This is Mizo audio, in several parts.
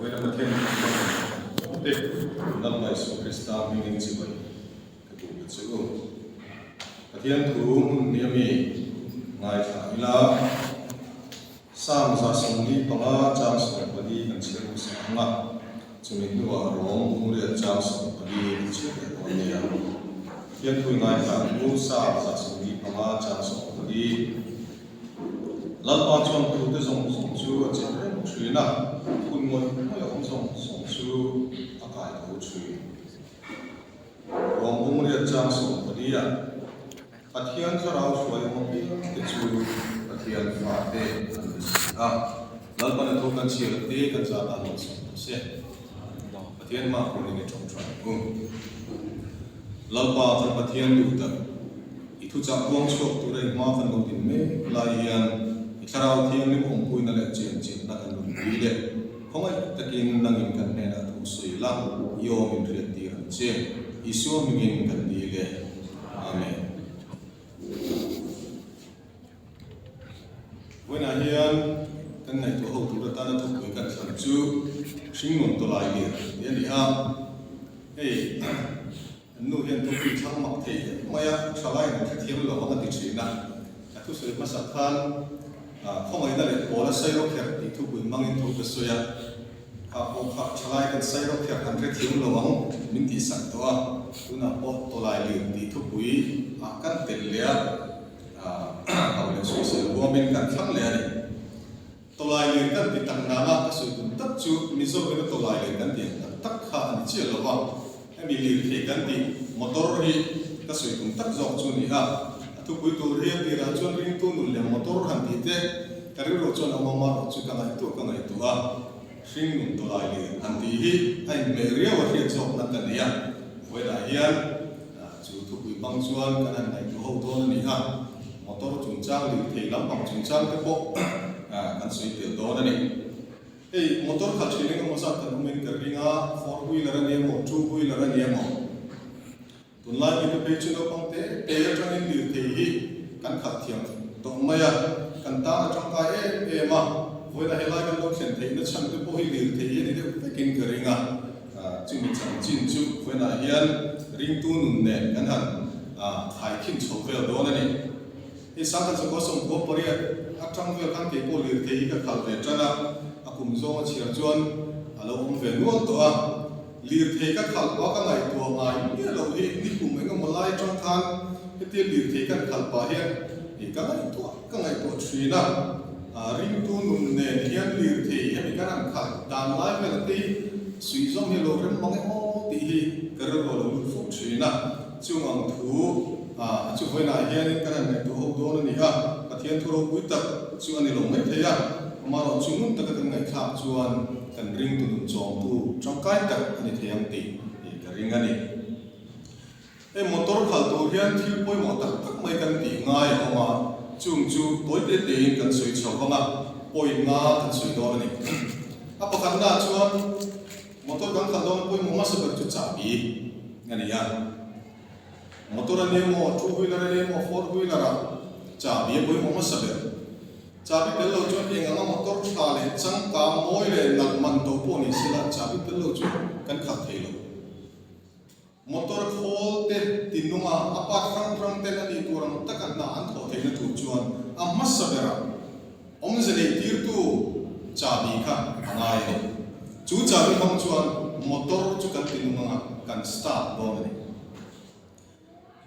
Vawiina Pathian hmang te Lalpa Isua Krista hmingin chibai ka duh ta che u. Pathian thu hmun hnih ami ngaithla ila Psalm 145 chang 14 kan chhiar hmasa ang a, chumi hnuah Rom bungriat chang 14 kan chhiar leh dawn nia. Pathian thu i ngaithla ang u Psalm 145 chang 14. Lalpa chuan tute zawng zawng chu a chelh reng thin a, hun ngawih ngawih a awm zawng zawng chu a kai tho thin. Ruang bungriat chang 14 ah Pathian thlarau hruai awm apiang te chu Pathian fate an ni si a. Lalpan a thu kan chhiar te kan zah dan rawn sawi tawh se. Pathian hma kawngin i tawngtai ang u. Lalpa kan Pathian duh tak. I thuchah puang chhuak tura i hma kan lo din mek lai hian i Thlarau Thianghlim awmpuina leh chenchilhna kan rawn pui leh khawngaih takin nangin kan hnenah thu sawi la, i awm in hriat tir ang che. Isua hmingin kan dil e. Amen. Vawiinah hian kan ngaihtuah ho tur atana thupui kan thlan chu Hringnun Tawlai Lir tih a ni a. Hei. An nu hian thupui thlang mak thei em mai a, thalaiin an hrethiam lo ang a ti thin a. A thusawi hmasak khan khawngaihna leh pawl a sairawkherh tih thupui hmangin thu ka sawi a. Kha pawh kha thalai kan sairawkherh an hrethiam lo ang min tihsak tawh a, tunah pawh tawlai lir tih thupui ah kan telh leh a, hau leh sawisel huamin kan thlang leh a ni. Tawlai lir kan ti tak nana ka sawi tum tak chu Mizo ina tawlai lir kan tih ang tak tak kha a ni chiah lo va, hemi lir thei kan tih motor hi ka sawi tum tak zawk chu a ni a. A thupui tur hi a tirah chuan ringtu nun leh motor han tih te ka rilru chuan a awm amarawh chu ka ngaihtuah ka ngaihtuah a, hring nun tawlai lir han tih hi a inhmeh riau a hriat zawkna ka nei a, vawiinah hian chu thupui hmang chuan kan han ngaihtuah ho dawn a ni a. Motor chungchang lirthei lampang chungchang te pawh kan sawi tel dawn a ni. Hei motor khalh thin engemaw zat kan awmin ka ring a, four wheeler a ni emaw, two wheeler a ni emaw. Tunlai mite phei chu naupang te te atangin lirthei hi kan khalh thiam tawh mai a, kan tan a tangkai em em a, vawiina helai kan lo thlen theihna chhan te pawh hi lirthei hi a ni deuh vekin ka ring a. Chumi chanchin chu vawiinah hian ringtu nun nen kan han khaikhin chho vel dawn a ni. Hei Sangha Chakua 98 atang vel khan kei pawh lirthei hi ka khalh ve tan a, a kum zawng a chhiar chuan a lo awm ve nual tawh a. Lirthei ka khalh pah ka ngaihtuah ngai miah loh hi ni kum engemaw lai atang khan hetia lirthei kan khalh pah hian ka ngaihtuah ka ngaihtuah thin a. Ringtu nun nen hian lirthei hemi kan han khalh dan lai vel te hi suihzawm hi a lo rem mang em aw tih hi ka rilru a lo lut fo thin a. Chung ang thu a chu vawiinah hianin kan han ngaihtuah ho dawn a ni a, Pathian thu ropui tak chu a ni lo mai thei a, amaherawh chu ngun taka kan ngaihthlak chuan kan ringtu nun chawmtu tangkai tak a ni thei ang tih ka ring a ni. Hei motor khalh tur hian thil pawimawh tak tak mai kan tih ngai a awm a, chung chu tawi te tein kan sawi chho vang a, point nga kan sawi dawn a ni. A pakhatnaah chuan motor kan khalh dawn pawimawh hmasa ber chu chahbi a ni a. Motor a ni emaw, two wheeler a ni emaw, four wheeler ah chahbi a pawimawh hmasa ber. Chahbi tel lo chuan eng anga motor tha leh changkang mawi leh nalh man tawh pawh ni sela chahbi tel lo chu kan khalh thei lo. Motor khawl te tinung a, a part hrang hrang ten a nih tur ang taka hna an thawh theihna tur chuan a hmasa berah awmze neih tirtu chahbi kha a ngai a ni. Chu chahbi hmang chuan motor chu kan tinung anga kan start dawn a ni.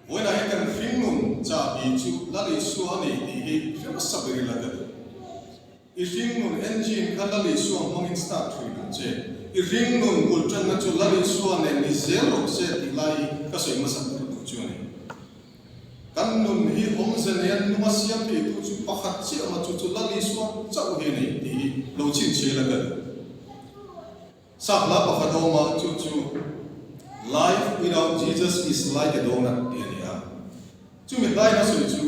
Vawiinah hian kan hringnun chahbi chu Lal Isua a ni tih hi hre hmasa ber ila ka duh. I hringnun engine kha Lal Isua hmangin start thin ang che. I hringnun bul tanna chu Lal Isua nen ni zel rawh se tih lai hi ka sawi hmasa ber duh chu a ni. Kan nun hi awmze nen nunga siam theitu chu pakhat chiah awm a, chu chu Lal Isua chauh hi a ni tih hi lo chhinchhiah la ka duh. Sap hla pakhat a awm a, chu chu Life without Jesus is like a donut tih a ni a. Chumi hlain a sawi chu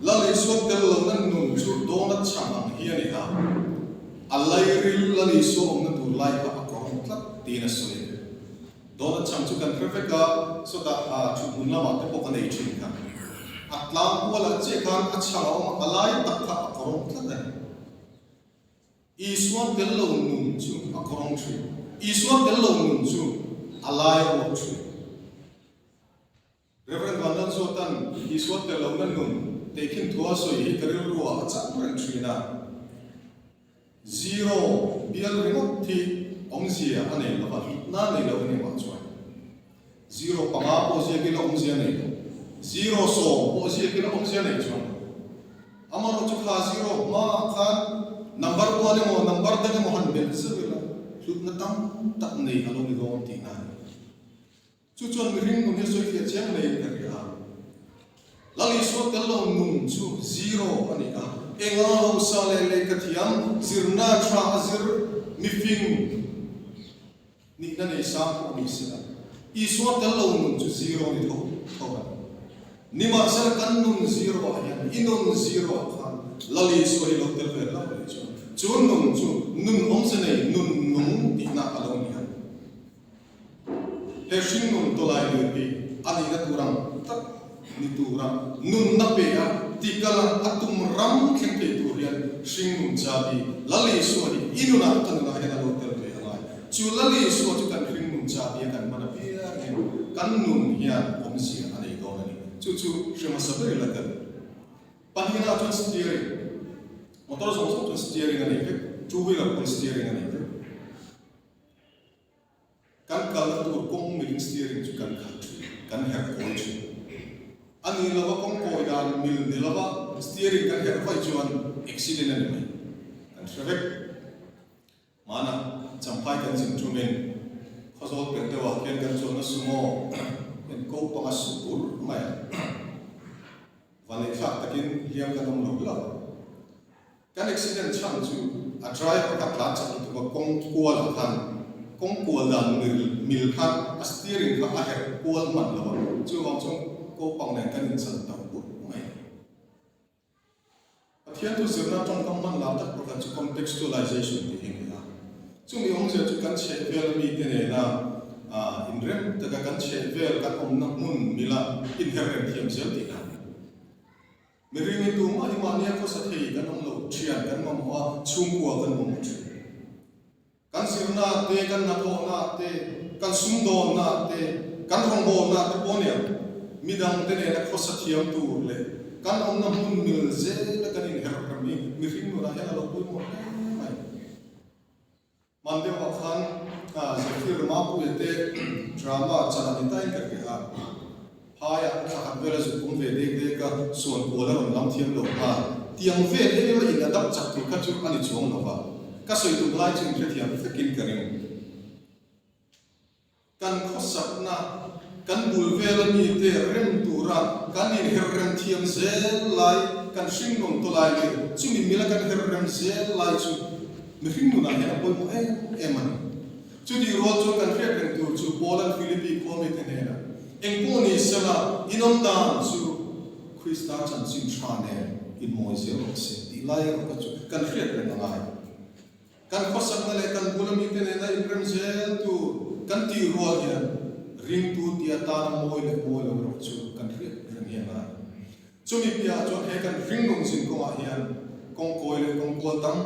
Lal Isua tel lohna nun chu donut chhang ang hi a ni a, a lairil Lal Isua awmna tur lai kha a kawrhawm tlat tiin a sawi a ni. Donut chhang chu kan hre vek a, sawtah thuthmun lamah te pawh kan ei thin kha. A tlangkualah chiah khan a chhang a awm a, a lai tak kha a kawrhawm tlat a ni. Isua tel lo nun nun chu a kawrawng thin. Isua tel lo nun chu a lai a uak thin. Rev. Vanlalzuatan Isua tel lohna nun tehkhin thu a sawi hi ka rilru ah a chang reng thin a. Zero bial ringawt hi awmzia a nei lova, hlutna a nei lo a ni mah chuan. Zero panga pawh ziak ila awmzia nei lo. Zero sawm pawh ziak ila awmzia nei chuang lo. Amaherawhchu kha zero hmaah khan number one emaw number dang emaw han belh zeuh ila hlutna tam tak nei a lo ni dawn tihna a ni. Chu chuan mihring nun hi sawi fiah chiang maiin ka hria a. Lal Isua tel lo nun chu zero a ni a. Enga hausa leh lehkha thiam zirna tha a zir mifing Nihna nei sang pawh ni sela, Isua tel lo nun chu zero ni tho tho a ni. Nimahsela kan nun zero ah hian i nun zero ah khan Lal Isua hi lo tel ve hlauh leh chuan chu nun chu nun awmze nei nun nung tihna a lo ni a. He hringnun tawlai lir hi a nihna tur ang tak ni tura nunna pe a tikal a a tum ram thleng thei tur hian hringnun chabi Lal Isua hi i nunah ka nunah hian a lo tel ve a ngai. Chu Lal Isua chu kan hringnun chabi a kan hman apiangin kan nun hian awmzia a nei dawn a ni. Chu chu hre hmasa ber ila ka ni. Pahnihna chuan steering, motor zawng zawng chuan steering a nei vek, two wheeler pawn steering a nei vek. Kan kalna tur kawng milin steering chu kan khalh thin, kan herh kawi thin. A ni lova kawng kawi dan mil ni lova steering kan herh vaih chuan accident a ni mai. Kan hre vek. Hmana Champhai kan zin tumin Khawzawl pelh deuhah khian kan chuanna sumo hian ko panga su bur mai a. Vaneihthlak takin hliam kan awm lo hlauh. Kan accident chhan chu a driver kha tlan chak lutuk a kawng kual ah khan kawng kual dan mil mil khan a steering kha a herh kual hman lo a, chuvang chuan kopang nen kan inchan tauh bur mai a ni. Pathian thu zirna tawngkam hman lar tak pakhat chu contextualization tih hi a ni a, chumi awmzia chu kan chhehvel mite nena inrem taka kan chhehvel kan awmna hmun mila inherh rem thiam zel tihna a ni. Mihring hi tumah hi mahnia khawsa thei kan awm lo, thian kan mamawh a, chhungkua kan mamawh thin. Kan zirna te, kan hnathawhna te, kan sumdawnna te, kan rawngbawlna te pawh nia midangte nena khawsa thiam tur leh kan awmna hmun mil zela kan inherh rem hi mihring nunah hian a lo pawimawh hle mai. Hman deuhah khan Zephyr Mapuia te drama chan a ni tain ka hria a, phaiah thla khat vel a zuk awm ve dek dek a, suan kual a rawn lam thiam lo nghal. Tiang vel em em a in a dap chak tur kha chu a ni chuang lo va, ka sawi tum lai chu inhrethiam vekin ka ring. Kan khawsakna, kan bul vela mite rem tura kan inher rem thiam zel lai, kan hringnun tawlai leh chumi mila kan her rem zel lai chu mihring nunah hian a pawimawh em em a ni. Chutih rual chuan kan hriat reng tur chu Paula'n Philippi khua mite hnenah, Engpawh ni sela, inawm dan chu Krista chanchin tha nen inmawi zel rawh se tih lai erawh kha chu kan hriat reng a ngai. Kan khawsakna leh kan bula mite nena inrem zel tur kan tih rual hian ringtu tia tana mawi leh mawi lo erawh chu kan hriat reng hi a ngai. Chumi piahah chuan he kan ringnung zin kawngah hian kawngkawi leh kawngkual tam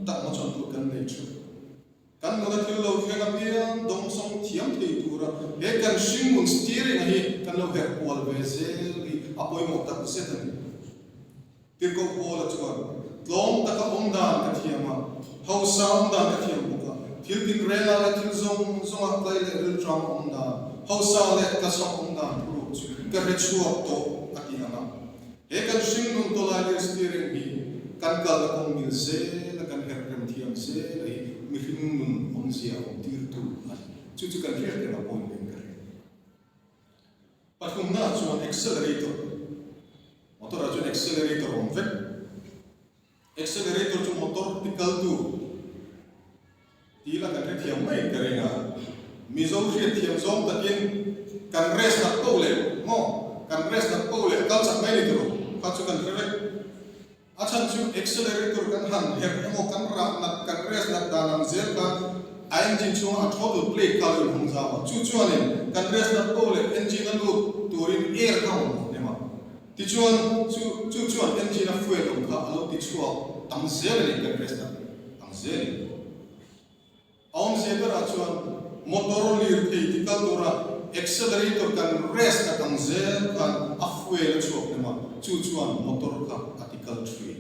tak hmachhawn tur kan nei theuh. Kan nuna thil lo thleng apiang dawngsawng thiam thei tura he kan hringnun steering-a hi kan lo herh kual ve zel hi a pawimawh tak zet a ni. Tirhkoh Paula chuan, Tlawm taka awm dan ka thiam a, hausa awm dan ka thiam bawk a, thil tinrengah leh thil zawng zawngah tlai leh rilṭam awm dan, hausa leh tlasam awm dan phuruk chu ka hre chhuak tawh, a ti ang a. He kan hringnun tawlailir steering hi kan kalna kawng mil zela kan herh rem thiam zela hi mihring nun awmzia awmtirtu a ni. Chu chu kan hriat reng a pawimawhin ka hria. Pathumna chuan accelerator, motor ah chuan accelerator awm vek. Accelerator chu motor ti kal tu tih la kan hrethiam mai ka ring a. Mizo hriatthiam zawng takin kan rest nat poh leh maw, kan rest nat poh leh kal chak mai ni tawh kha chu kan hre vek. A chhan chu accelerator kan han herh emaw kan rah nat kan rest nat dan ang zel kha a engine chhunga a throttle plate kha lo inhawng zau a, chu chuanin kan rest nat poh leh engine a lut turin air kha a awm hnem a, tichuan chu chu chuan engine a fuel awm kha a lo ti chhuak tam zel a ni kan rest nat ang zelin. awmzia berah chuan motor lirthei ti kal tura accelerator kan rest tak ang zel khan a fuel a chhuak hnem a, chu chuan motor kha a ti kal thin.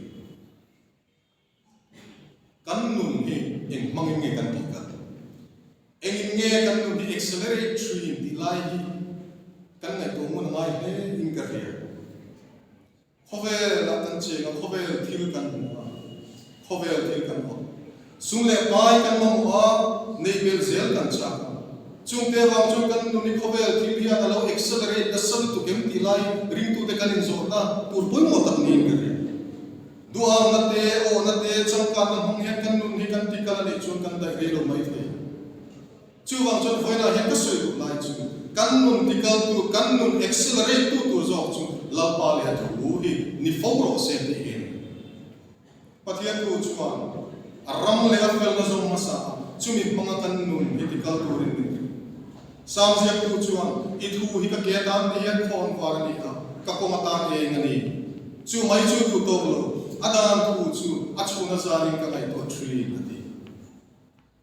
Kan nun hi eng hmangin nge kan tih kal? Engin nge kan nun hi accelerate thin tih lai hi kan ngaihtuah ngun a ngai hle in ka hria. Khawvelah kan cheng a, khawvel thil kan hmu a, khawvel thil kan awt. Sum leh pai kan mamawh a, neih belh zel kan chak a. Chungte vang chuan kan nun hi khawvel thil hian a lo accelerate nasa lutuk em tih lai ringtute kan inzawhna tur pawimawh tak niin ka hria. Duhangna te, awhna te, changkanna hmang hian kan nun hi kan tikal a nih chuan kan daih rei lo maithei. Chuvang chuan vawiinah hian ka sawi duh lai chu kan nun tikaltu, kan nun accelerate tu tur zawk chu Lalpa leh a thu hi ni fo rawh se tih hi a ni. Pathian thu chuan a ram leh a felna zawng hmasa a, chumi hmanga kan nun hi tikal turin min ti. Sam ziaktu chuan, I thu hi ka ke atan te hian khawn var a ni a, ka kawng atan eng a ni. Chu mai chu duh tawk lo, a dan thu chu a chhun azarin ka ngaihtuah thin a ti.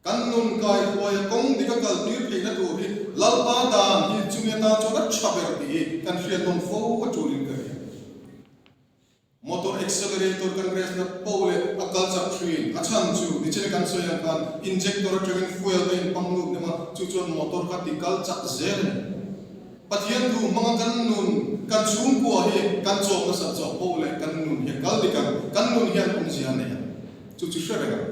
Kan nun kai huaia kawng dik a kal tir theihna tur hi Lalpa dan hi chumi atan chuan a tha ber tih hi kan hriat nawn fo a tulin ka hria. Motor accelerator kan rest nat poh leh a kal chak thin. A chhan chu nichina kan sawi ang khan injector atangin fuel te in pang lut nem a, chu chuan motor kha ti kal chak zel a ni. Pathian thu hmanga kan nun, kan chhungkua hi kan chawm nasat zawh poh leh kan nun hi a kal dik ang, kan nun hian awmzia a nei ang. Chu chu hre reng ang.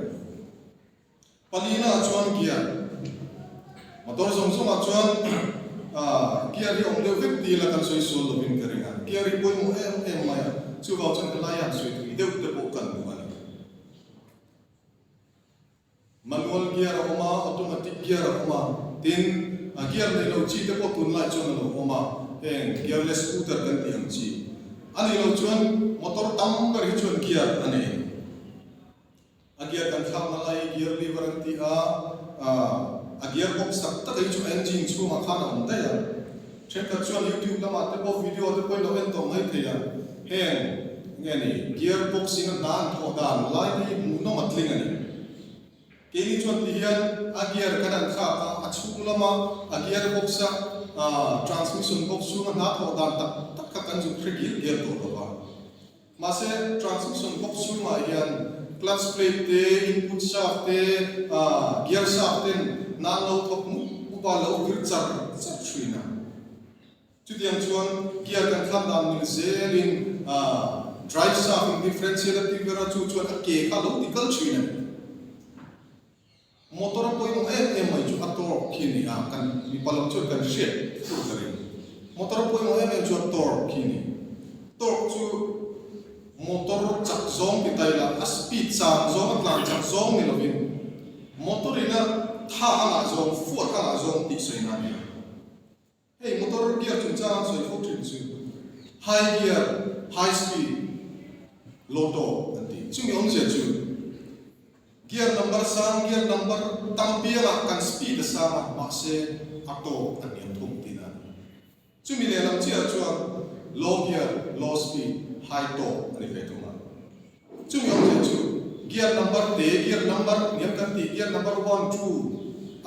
Palina ah chuan gear, motor zawng zawngah chuan gear hi awm deuh vek ti ila kan sawi sual lovin ka ring a, gear hi pawimawh em em mai a, chuvang chuan helai ah sawi thui deuh te pawh kan duh a ni. Manual gear a awm a, automatic gear a awm a, tin gear nei lo chi te pawh tunlai chuan a lo awm a, heng gearless scooter kan tih ang chi a nih loh chuan motor tam ber hi chuan gear a nei. A gear kan thlakna lai hi gear lever an ti a, a gear box tak tak hi chu engine chhungah khan a awm daih a. Thenkhat chuan YouTube lamah te pawh video te pawhin lo en tawh mai thei a, heng nge ni gear box in a hna an thawh dan lai te hi hmuhnawm a tling a ni. Keini chuan ti hian a gear kan an thlak a, a chhung lama a gear box a transmission box chhunga hna thawh dan tak tak kha kan zuk hre gil gel tawh lo va. Mahse, transmission box chhungah hian clutch plate te, input shaft te, gear shaft ten nan lo thawk mup mup a, lo vir char char thin a. Chutiang chuan gear kan thlak dan mil zelin drive shaft in differential a ti ber a, chu chuan a ke kha a lo ti kal thin a ni. Motor a pawimawh em em mai chu a torque khi a ni a, kan mipa lam chuan kan hriat fur ka ring. Motor a pawimawh em em chu a torque khi a ni. Torque chu motor chak zawng ti ta ila, a speed sang zawng, a tlan chak zawng ni lovin motor ina tha a ngah zawng, fuat a ngah zawng tih sawi na a ni a. Hei motor gear chungchang an sawi fo thin chu high gear, high speed, low torque an ti. Chumi awmzia chu gear number sang, gear number tam piangah kan speed a sang a, mahse a torque a hniam thung tihna a ni. Chumi lehlam chiah chuan low gear, low speed, high torque a ni ve thung a. Chumi awmzia chu gear number te, gear number hniam kan tih gear number one, two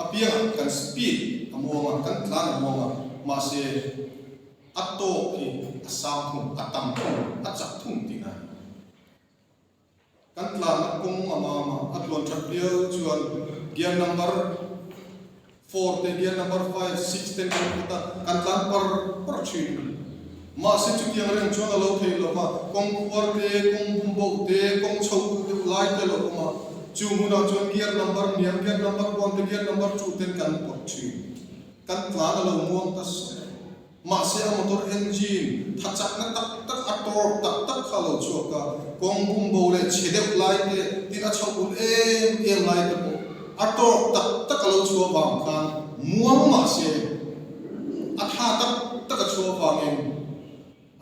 apiangah kan speed a muang a, kan tlan a muang a, mahse a tawk hi a sang thung, a tam thung, a chak thung tihna a ni. Kan tlanna kawng a mam a, a tluan that viau chuan gear number Four te hian number 5, 6 ten kan put a, kan tlan par par thin. Mahse chutiang reng chuan a lo thei lo va, kawng khuar te, kawng bum boh te, kawng chho duh deuh lai te a lo awm a. Chu hmunah chuan gear number hniam, gear number 1 te, gear number 2 ten kan pawt thin. Kan tlan a lo muang ta sawt. Mahse a motor engine tha chakna tak tak, a torque tak tak kha a lo chhuak a, kawng bumbo leh chhe deuh lai te, tin a chhoh ulh em em lai te pawh a torque tak tak a lo chhuah vang khan muang mahse a tha tak tak a chhuah vangin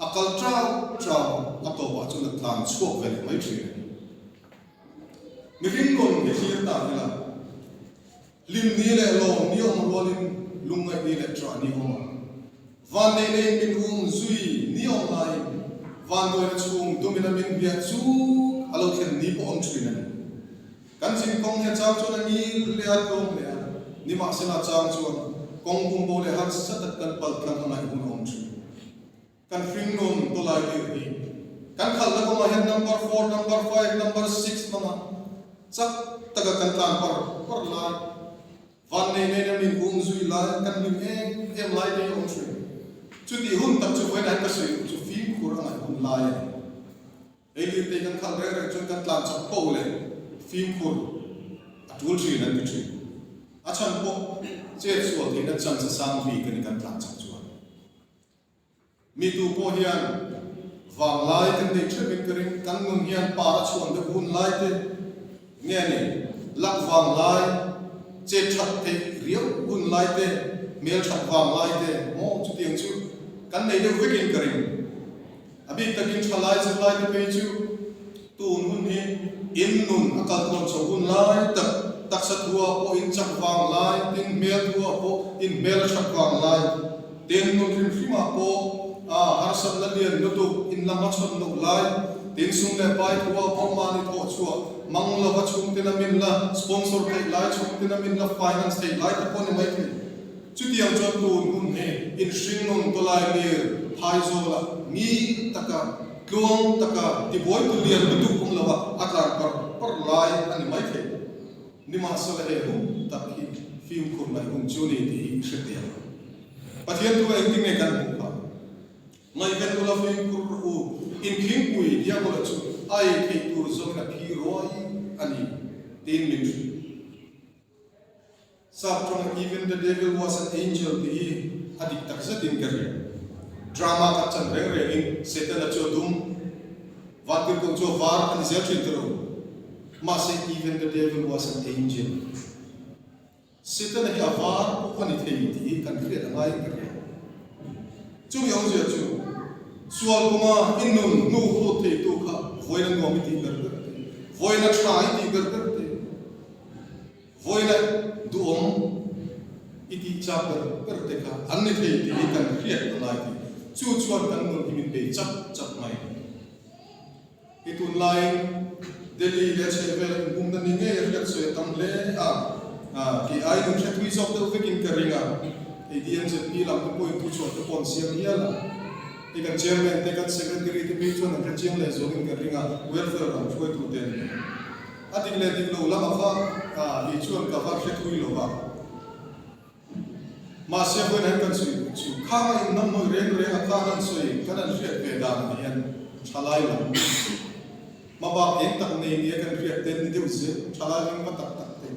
a kal chau chau a tawpah chuan a tlan chhuak ve leh mai thin a ni. Mihring nun hi thlir ta ila. Hlim ni leh lawm ni awm rualin lungngaih ni leh ṭah ni awm a. Vanneih neiin min um zui ni awm laiin vanduaina chhung dumin a min biah chu a lo thlen ni pawh awm ṭhin a ni. Kan. Kan zin kawng hi a chang chuan a ngil hle a, tlawm hle a, nimahsela a chang chuan kawng bumbo leh harsa tak kan pal tlang a ngaih hun a awm thin. Kan hringnun tawlai tir hi kan khalhna kawngah hian number four, number five, number six hmanga chak taka kan tlan par par lai, van nei nei na min um zui lai, kan hlim em em lai te hi a awm thin. Chutih hun tak chu vawiinah hian ka sawi duh chu fimkhur a ngaih hun lai a ni. Ei lirte kan khalh reng reng chuan kan tlan chak po leh fimkhur a tul thin an ti thin. A chhan pawh chet sual theihna chance a sang bik a ni kan tlan chak chuan. Mi tu pawh hian vanglai kan nei theuh in ka ring, kan nun hian par a chhuan deuh hun lai te nge ni, lak vanglai, chet that theih riau hun lai te, hmel that vanglai te maw chutiang chu kan nei deuh vek in ka ring. A bik takin thalai zirlai te phei chu tun hun hi in nun a kal tluan chho hun lai tak, taksa thua pawh in chak vang lai, tin hmel thua pawh in hmel a that vang lai, tin nun hrim hrimah pawh a harsatna lian lutuk in la hmachhawn loh lai, tin sum leh pai thua pawh mahni thawh chhuah mang lova chhungten a min la sponsor theih lai, chhungten a min la finance theih lai te pawh ni maithei. Chutiang chuan tun hun hi inhringnun tawlai lir phaizawlah mi taka tluang taka tibuaitu lian lutuk awm lova a tlan par par lai a ni mai thei. Nimahsela he hun tak hi fimkhur ngaih hun chu ni tih hi i hre teh ang. Pathian thu engtin nge kan hmuh phah? Ngaihven ula fimkhur rawh u, inkhingpui diabola chu a ei theih tur zawngin a phi ruai a ni tiin min hrilh. Sap tawng Even the devil was an angel tih hi a dik tak zetin ka hria. Drama kan chan reng rengin Setana chu a dum, Vantirhkoh chu a var a ni zel thin ta lo. Mahse Even the devil was an angel. Setana hi a var pawh a ni thei tih hi kan hriat a ngaiin ka hria. Chumi awmzia chu sual kawnga i nun hnu hlut theitu kha vawiin a nuam i tih ber ber te, vawiin a tha i tih ber ber te, Vawilah duhawm i tih chak ber ber te kha an ni thei tih hi kan hriat a ngai tih chu chuan kan nun hi min bei chap chap mai. I tunlaiin Delhi leh a chhehvela inbumna ni ngei a hriat sawi a tam hle a, kei aiin in hre thui zawk deuh vekin ka ring a, hei DMZP lam te pawhin thuchhuah te pawh an siam hial a, hei kan Chairman te kan Secretary te phei chuan an hre chiang leh zualin ka ring a, welfare lam hruaitu te an ni. A dik leh dik lo lamah kha kei chuan ka va hre thui lo va. Mahse vawiin hian kan sawi duh chu khang a inhnamhnawih reng reng a khan an sawi kan an hriat ve danah hian thalai lam hmabak eng tak nei nia kan hriat te an ni deuh zel, thalai ring va tak tak te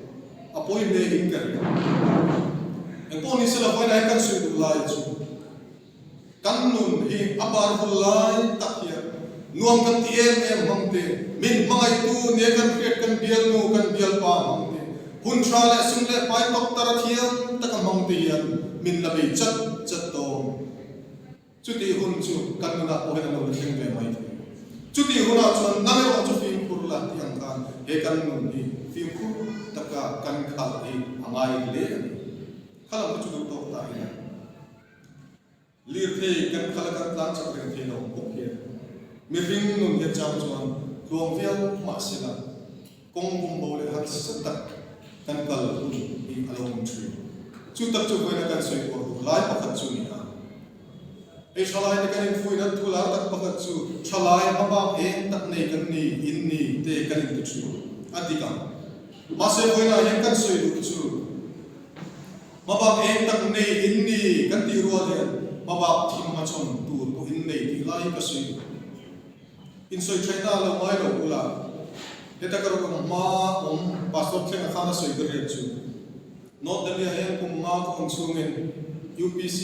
a pawi hle in ka ring. Engpawh ni sela vawiin hian kan sawi duh lai chu. Kan nun hi a par vul lai tak hian nuam kan ti em em hmang te, min hmangaihtu nia kan hriat kan bialnu kan bialpa hmang te, hun tha leh sum leh pai doctor a thiam taka hmang te hian min la bei chat chat dawn. Chutih hun chu kan nunah pawh hian a lo la thleng ve mai thei. Chutih hunah chuan nang erawh chu fimkhur la tih ang khan he kan nun hi fimkhur taka kan khalh hi a ngai hle a ni. Kha lam kha chu duh tawk ta ila. Lirthei kan khala kan tlan chak reng thei lo bawk hian mihring nun hian chang chuan tluang viau mahsela kawng bumbo leh harsa tak kan kal hun hi a lo awm thin. Chu tak chu vawiina kan sawi kual duh lai pakhat chu ni a. Hei thalai te kan infuihna thu lar tak pakhat chu thalai hmabak eng tak nei kan ni, in ni te kan inti thin a dik ang. Mahse vawiinah hian kan sawi duh chu Hmabak eng tak nei in ni kan tih rual hian hmabak thim hmachhawn tur pawh in nei tih lai hi ka sawi duh. Insawi thaihna a lo ngai lo ula, heta ka rawn awm hma awm Pastor Thlenga khan a sawi ka riat chu North Delhi-ah hian kum nga ka awm chhungin UPC,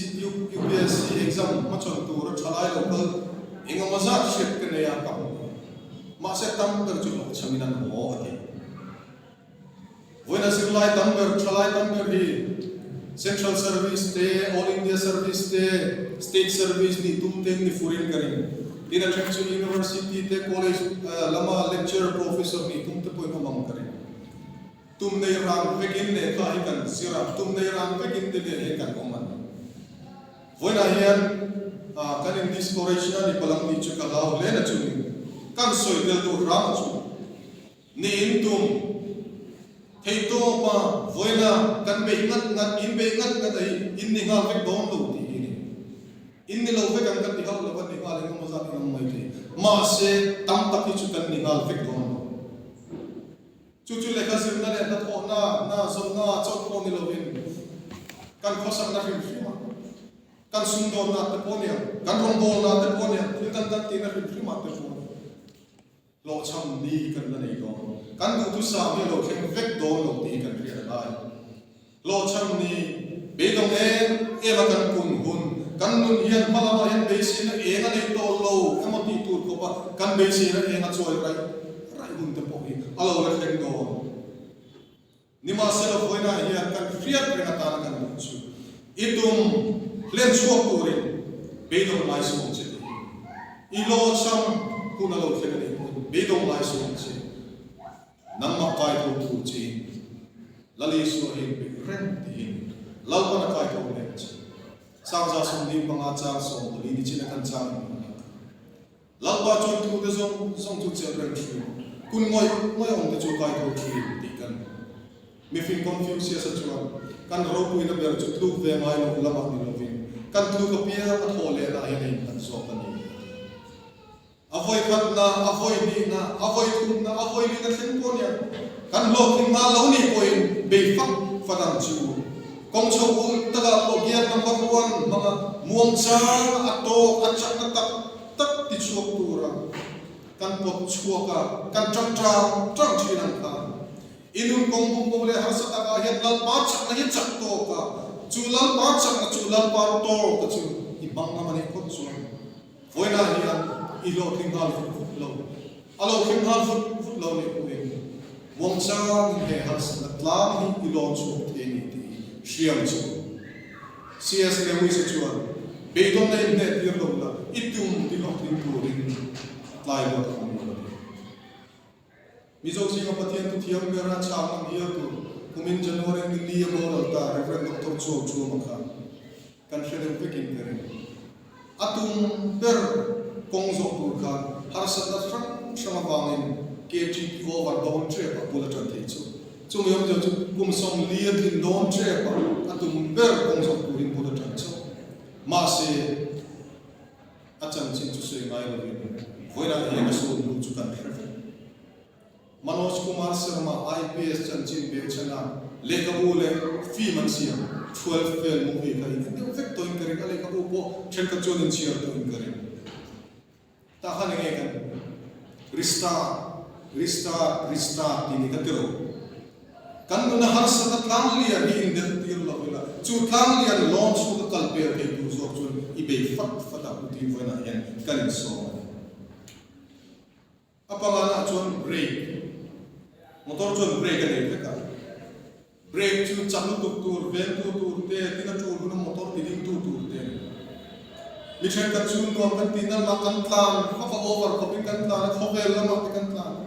UPSC exam hmachhawn tur a tha lai lo kal engemaw zat hriat ka nei a ka hmu. Mahse tam ber chu hlawhchhamin an haw a ti. Vawiina zirlai tam ber, thalai tam ber hi Central Service te, All India Service te, State Service nih tum te ni furin ka ring. Tin a then chu University te, College lama Lecturer, Professor nih tum te pawhin awm ang ka ring. Tum nei rang vekin lehkha hi kan zir a, tum nei rang vekin te nen hian kan awm a ni. Vawiinah hian kan in discourage na ni palang tih chu ka hlau hle na chungin kan sawi tel duh hram a chu. Ni in tum. a, vawiina kan beih ngat ngat, in beih ngat ngat a hi in ni nghal vek dawn lo tih hi a ni. In ni lo vek ang kan ti hauh lo va, ni nghal engemaw zat in awm mai thei. Mahse, tam tak hi chu kan ni nghal vek dawn lo. Chu chu lehkha zirna leh hnathawhna, hna zawnna chauh pawh ni lovin kan khawsakna hrim hrim a, kan sumdawnna te pawh nia, kan rawngbawlna te pawh nia, thil dang dang tihna hrim hrimah te pawh hlawhchham ni kan la nei dawn. Kan duhthusam hi a lo thleng vek dawn lo tih hi kan hriat a ngai. Hlawhchham ni, beidawng em em a kan kun hun, kan nun hian hma lamah hian beiseina eng a nei tawh lo emaw tih tur khawpa kan beiseina eng a chawi raih raih hun te pawh hi a lo la thleng dawn. Nimahsela vawiinah hian kan hriat reng atana kan duh chu i tum hlen chhuak turin beidawng ngai suh ang che tih hi i hlawhchham hun a lo thleng a nih pawhin beidawng ngai suh ang che. Nangmah kai tho tur chiin Lal Isua hi inpeih reng tiin Lalpan a kai tho mek che. Sangza 75 chang 14 ni chin a kan chang in hman ang. Lalpa chuan thu te zawng zawng chu chelh reng thin, kun ngawih ngawih awm te chu kai tho thin tih kan mifing Confucius-a chuan kan ropuina ber chu tluk ve ngai loh lamah ni lovin kan tluk apiang a thawh lehna hian a innghat zawk a ni a ti. A vawi khatna, a vawi hnihna, a vawi thumna, a vawi lina thleng pawh nia kan hlawhtling nghal lo nih pawhin bei fak fat ang chu. Kawng chho ulh takah pawh gear number one hmanga muangchang a tawk a chakna tak tak ti chhuak tura kan pawt chhuak a, kan tang tang tang thin ang kha. I nun kawng bumbo leh harsa takah hian Lalpa chakna hi chak tawk a, chu Lalpa chakna chu Lalpa tawk a chu i hmang ngam a nih phawt chuan. Vawiinah hian i hlawhtling nghal vut vut lo. A lo thleng nghal vut vut lo nih pawhin muangchangin he harsatna tlang hi i lawn chhuak thei a ni tih hi hriam chu. CS Lewis-a chuan, Beidawnna in hneh tir lo la, i tum ti hlawhtling turin tlai luat a awm lo a ti. Mizo zinga Pathian thuthiam ber a chhang ang hial tur kumin January ni li a boral ta Rev. Doctor Chuau Chuama kha kan hre deuh vekin ka ring. A tum ber kawng zawh tur khan harsatna hrang hrang avangin KTP over dawn tep a bul a tan thei chu. Chumi awmzia chu kum 40 a tlin dawn tep a a tum ber kawng zawh turin bul a tan chauh. Mahse. A chanchin chu sawi ngai lovin vawilah hian a sawn hnu chu kan hre vek. Manoj Kumar Sharma IPS chanchin behchhana lehkhabu leh film an siam 12 Fail movie kha in en deuh vek tawhin ka ring a, lehkhabu pawh thenkhat chuan in chhiar tawhin ka ring. Tah khan enge kan restart, restart, restart tih ni kha tiro. Kan nuna harsatna tlang lian hi indelh tir lo ila, chu tlang lian lawn chhunga kal per thei tur zawk chuan i bei fat fat a Putin vawiinah hian kan insawm a ni. A pangana chuan brake, motor chuan brake a nei vek a, brake chu chak lutuk tur, vengtu tur te, tin a tul huna motor ti dingtu tur te a ni. Mi thenkhat chu nuam kan tih na lamah kan tlan, khawpa over khawpin kan tlan a, khawvel lamah te kan tlan a.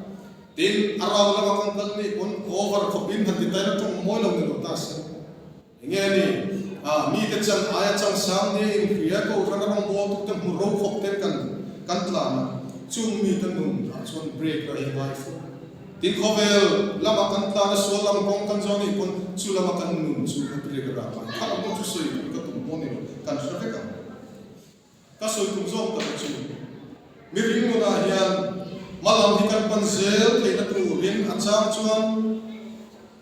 Tin, a rau lama kan kal nih pawn over khawpin han ti taina tawng mawi lo ni lo ta se. Enge a ni? Ah, mite chan aia chang sang nia inhria kohhran a rawngbawltu te hmu ro khawp ten kan kan tlan a, chung mite nun ah chuan break ra hi a ngai fo. Tin, khawvel lama kan tlan a sual lam kawng kan zawh nih pawn chu lama kan nun chu a break ra ngai. Kha lam pawh chu sawi tur ka tum pawh ni lo, kan hre vek ang. Ka sawi tum zawk tak chu, mihring nunah hian hmalam hi kan pan zel theihna turin a chang chuan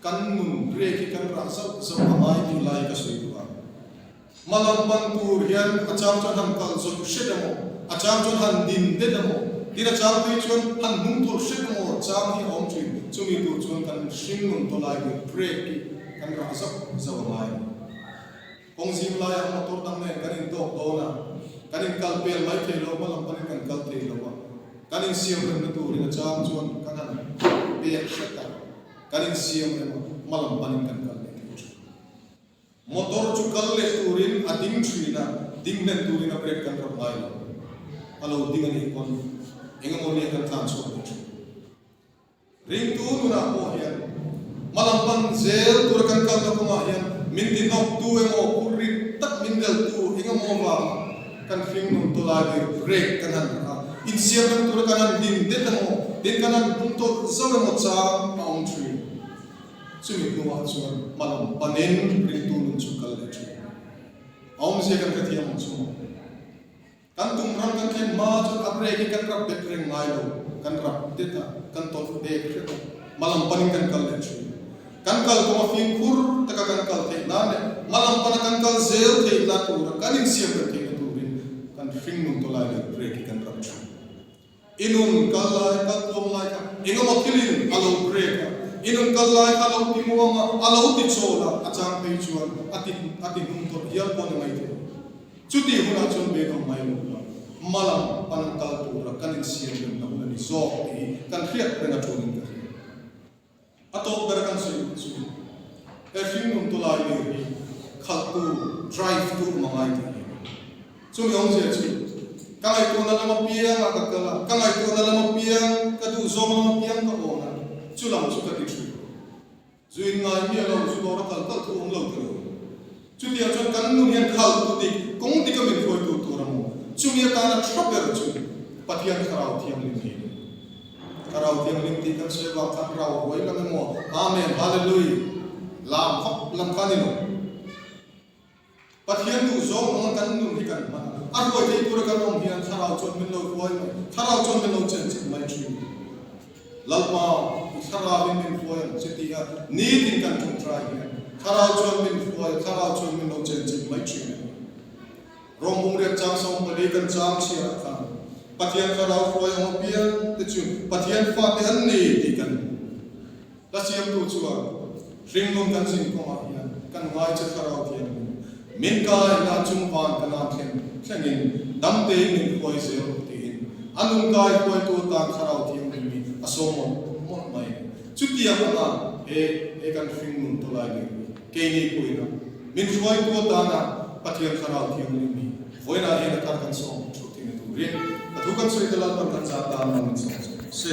kan nun brake hi kan rah zauh zauh a ngai tih lai ka sawi duh a. Hmalam pan tur hian a chang chuan han kal zawih hret emaw, a chang chuan han din det emaw, tin a chang phei chuan han hnung tawlh hret emaw chang hi a awm thin. Chumi tur chuan kan hring nun tawlai tur brake hi kan rah zauh zauh a ngai a ni. Kawng zim laiah motor dang nen kan intawk dawn a, kan inkal pel mai thei lo, hma lam panin kan kal thei lo a, kan insiam remna turin a chang chuan kan han pek hret a, kan insiam rem a, hma lam panin kan kal leh thei thin. Motor chu kal leh turin a ding thin a, ding hlen turin a brake kan rap ngai lo, a lo ding a nih pawn engemaw nia kan tlan chhuak leh thin. Ringtu nunah pawh hian hmalam pan zel tura kan kalna kawngah hian min ti hnawktu emaw, phurrit tak min deltu engemaw vanga kan hring nun tawlai lir break kan han rah a, insiam reng tura kan han din det emaw, tin kan han hnung tawlh zauh emaw chang a awm thin. Chumi hnuah chuan hmalam panin ringtu nun chu kal leh thin. A awmzia kan hrethiam ang chu maw? Kan tum ram kan thlen hma chuan a brake hi kan rap bet reng ngai lo, kan rap det a, kan tawlh bek hret a, hmalam panin kan kal leh thin. Kan kal kawng a fimkhur taka kan kal theih nan leh hmalam pana kan kal zel theih na tura kan insiam rem theihna turin kan hringnun tawlai leh brake hi kan rap thin. I nun kal lai, kal tluang lai kha engemaw thilin a lo break a, i nun kal lai kha a lo ti muang a, a lo ti chawl a, a chang phei chuan a ti a ti hnung tawlh hial pawh ni mai thei. Chutih hunah chuan beidawng mai lo la, hmalam pan kal tura kan insiam remna hun a ni zawk tih hi kan hriat reng a ṭunin ka hria. A tawp ber kan sawi duh chu he hringnun tawlai lir hi khalhtu, drive tu awm a ngai tih hi. Chumi awmzia chu ka ngaihtuahna lam apiang ah ka kal a, ka ngaihtuahna lam apiang, ka duhzawng lam apiang ka awn a, chu lam chu ka ti thin. Zu in ngai miah lo, zu dawr a kal kal thu awm lo ti lo. Chutiang chuan kan nun hian khaltu dik, kawng dika min hruaitu tur a maw? Chumi atana tha ber chu Pathian Thlarau Thianghlim hi a ni. Thlarau Thianghlim tih kan sawi avang khan rau huai lam emaw, Amen, Hallelui, lam vak lam kha a ni lo. Pathian duh zawng anga kan nun hi kan hman a, a hruai thei tura kan awm hian Thlarau chuan min lo hruai mai, Thlarau chuan min lo chenchilh mai thin. Lalpa, i thlarauin min hruai ang che tia nitin kan ṭawngṭai hian thlarau chuan min hruai a, thlarau chuan min lo chenchilh mai ṭhin a ni. Rom bung riat chang 14 kan chang chhiarah khan Pathian thlarau hruai ang apiang te chu Pathian fate an ni tih kan hmu. Hla siamtu chuan hringnun kan zin kawngah hian kan ngai che thlarau thianghlim min kai la chung van ka nan thleng thlengin damtein min hruai zel rawh tiin a nun kai hruaitu atan thlarau thianghlim hi a sawm mawlh mawlh mai. Chutiang anga he he kan hringnun tawlai lir hi keini pawhin a min hruaitu atana Pathian thlarau thianghlim hi vawiinah hian a thar kan sawm thut thei na turin a thu kan sawi te Lalpan kan zah tan a min sawm zawk se.